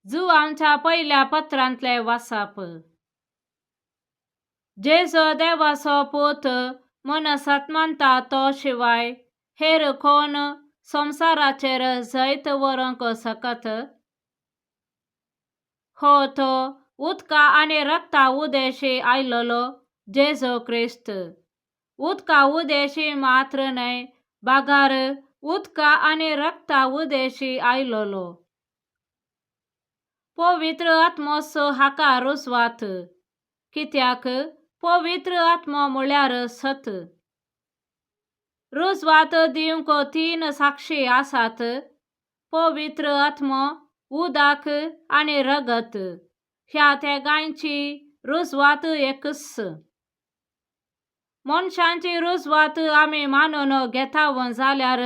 जुवांच्या पयल्या पत्रांतलें वासाप. जेजो देवाचो पूत मनसात मानता तो शिवाय हेर कोण संवसाराचेर जैत व्हरूंक शकत? हो तो उदका आनी रक्ता उदेशी आयलेलो जेजू क्रिस्त, उदका उदेशी मात्र न्हय बागार उदका आनी रक्ता उदेशी आयलेलो. पवित्र आत्मोस हाका रुजवात, कित्याक पवित्र आत्मो म्हळ्यार सत. रुजवात दिवंक तीन साक्षी आसात, पवित्र आत्मो, उदक आनी रगत, ह्या तेगांयची रुजवात एकूच. मनशांची रुजवात आमी मानून घेताव जाल्यार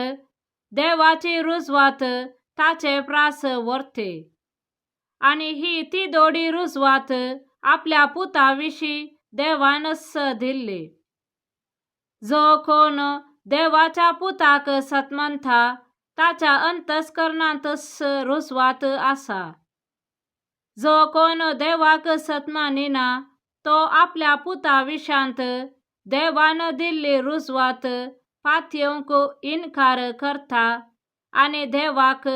देवाची रुजवात ताचे प्रास व्हरते, आनी ही ती दोडी रुजवात आपल्या पुता विशीं देवानच दिल्ली. जो कोण देवाच्या पुताक सतमनता ताच्या अंतस्करणांतच रुजवात आसा. जो कोण देवाक सतमानिना तो आपल्या पुता विशांत देवान दिल्ली रुजवात पातयेवंक इनकार करता आनी देवाक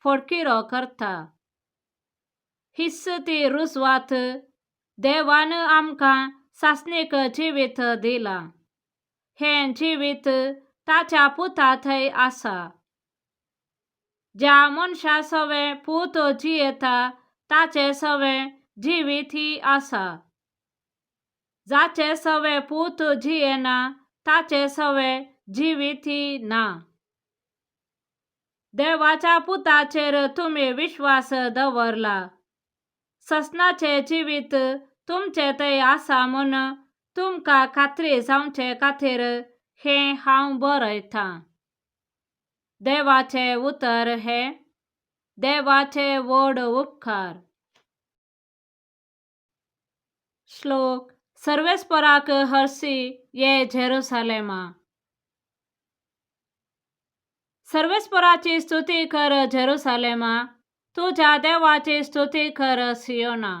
फडकिरो करता. हीच ती रुजवात, देवान आमकां सासणीक जिवीत दिलां. हें जिवीत ताच्या पुता थंय आसा. ज्या मनशा सवें पूत जियेता ताचे सवें जिवीत आसा. जाचे सवें पूत जियेना ताचे सवें जिवीत ना. देवाच्या पुताचेर तुमी विश्वास दवरला, ससनाचें जिवीत तुमचें थंय आसा म्हूण तुमकां खात्री जावचे खातीर हें हांव बरयतां. देवाचें उतर हें देवाचे व्हड उपकार. श्लोक. सर्वेस्पराक हरशी ये जेरुसलेमा. सर्वेस्पराची स्तुती कर जेरुसलेमा, तुज्या देवाची स्तुती कर सियोना.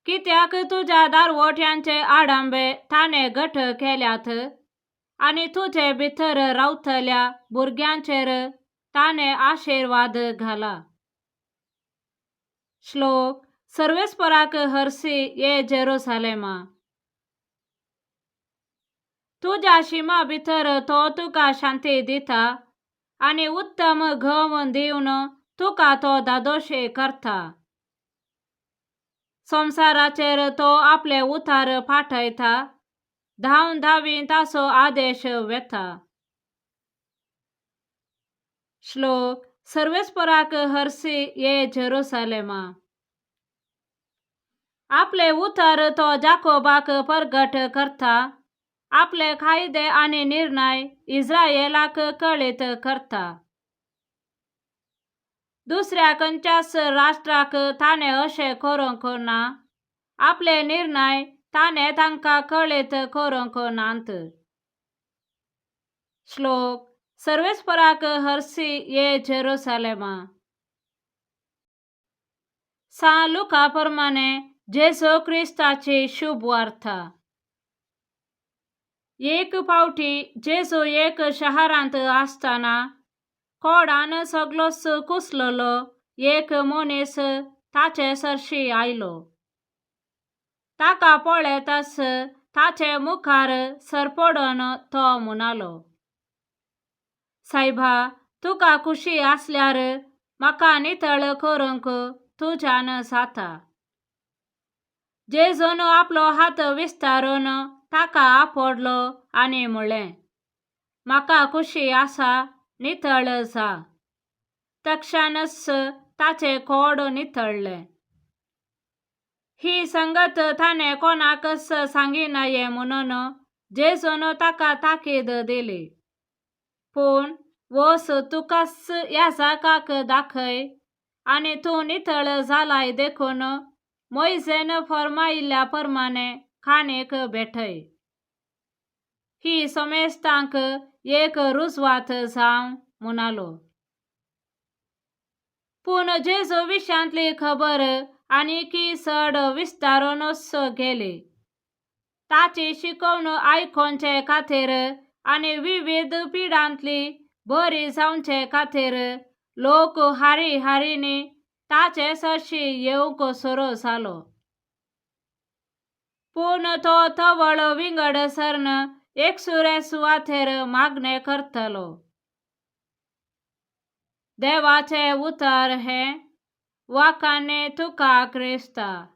कित्याक तुज्या दारवट्यांचे आडंबे ताणें घट केल्यात आनी तुजे भितर रावतल्या भुरग्यांचेर ताणें आशिर्वाद घाला. श्लोक. सर्वेस्पराक हरशी ये जेरुसलेमा. तुज्या शिमा भितर तो तुका शांती दिता आनी उत्तम घव दिवन तुका तो धादोशी करता. संवसाराचेर तो आपले उतार पाठयता, धांवन धांवी ताचो आदेश वेता. श्लोक. सर्वेस्पराक हरशी ये जेरुसलेमा. आपले उतर तो जाकोबाक परगट करता, आपले कायदे आनी निर्णय इस्रायेलाक कळीत करता. दुसऱ्या खंयच्याच राष्ट्राक ताणें अशें करूंक ना, आपले निर्णय ताणें तांकां कळीत करूंक नात. श्लोक. सर्वेस्पराक हरशी ये जेरुसलेमा. सां लुका प्रमाणे जेजू क्रिस्ताची शुभ वार्ता. एक फावटी जेजू एक शहरांत आसतना कोडान सगलोच कुसलेलो एक मनीस ताचे सरशी आयलो. ताका पळयताच ताचे मुखार सरपडून तो म्हणालो, सायबा, तुका खुशी आसल्यार म्हाका नितळ करूंक तुज्यान जाता. जेजून आपलो हात विस्तारून ताका आपडलो आनी म्हळें, म्हाका खुशी आसा, नितळ जा. तक्षणच ताचें कोड नितळ्ळें. ही संगत ताणें कोणाकच सांगिनाये म्हणून जेजून ताका ताकीद दिली. पूण वच तुकाच याजकाक दाखय आनी तूं नितळ जालाय देखून मोयजेन फर्मायिल्ल्या प्रमाणे काणयेक भेटय. ही समेस्तांक एक रुजवात जावं म्हणालो. पूण जेजू विशांतली खबर आनीकी चड विस्तारूनच गेली. ताची शिकवण आयकोवचे खातीर आनी विविध पिडांतली बरी जावचे खातीर लोक हारी हारींनी ताचे सरशी येवंक सुरू जालो. पूण तो तवळ विंगड सरन एकसुरे सुवातेर मागणें करतालो. देवाचें उतर हें वाखाणें तुका क्रिस्ता.